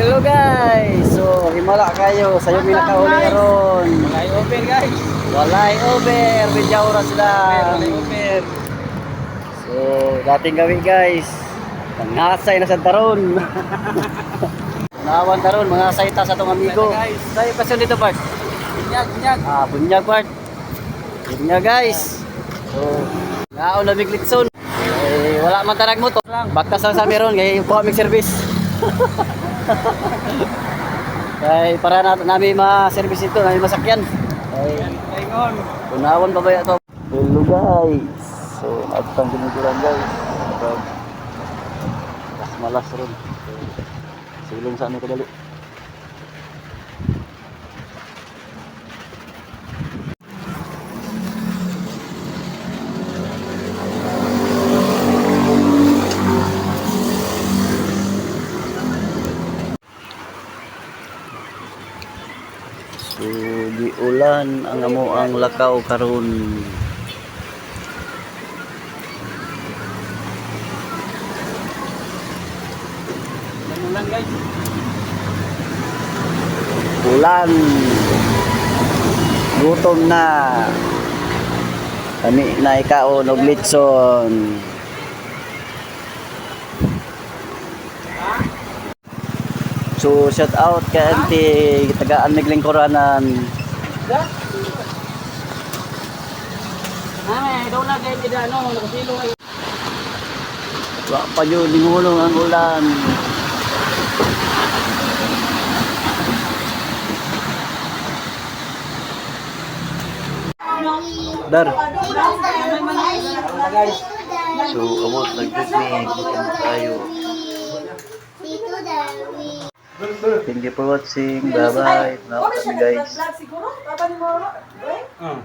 Hello guys! So, himala kayo. Sayo mi nakauli ron. Walay over, guys. Walay over. Medya oras lang. Walay over. So, dating gawin, guys. Nangasay na sa taron. Nawan taron, mga sayta sa tong amigo. Guys. Sayo pasyon dito, Bart. Bunyag, bunyag. Ah, bunyag, Bart. Bunyag, guys. So, naon na litson. Eh, wala man tanag mo to. Baktas lang sa meron kay kuha mig service. Kay para na nami ma-service ito, nami masakyan. Kay Ingon. Unawan pa ba ito? Hello guys. So, naabtang ginigulan, guys. Kapag mas malas ron. So, silong sa ano kadali. So, giulan ang amo ang lakaw karon. Ulan, guys. Ulan. Gutom na. Kami na ikaon og litson. So, shout out kay auntie, tagaan mig lingkuranan. Ay, daw na kayo tidak ano, nakasilong ay. Wa pa yun, lingulong ang ulan. Dar. Guys. So, amot nag-picnic, gutom tayo. Thank you for watching. Bye-bye. Now, kami, guys. Siguro, tama ni mo. Ah.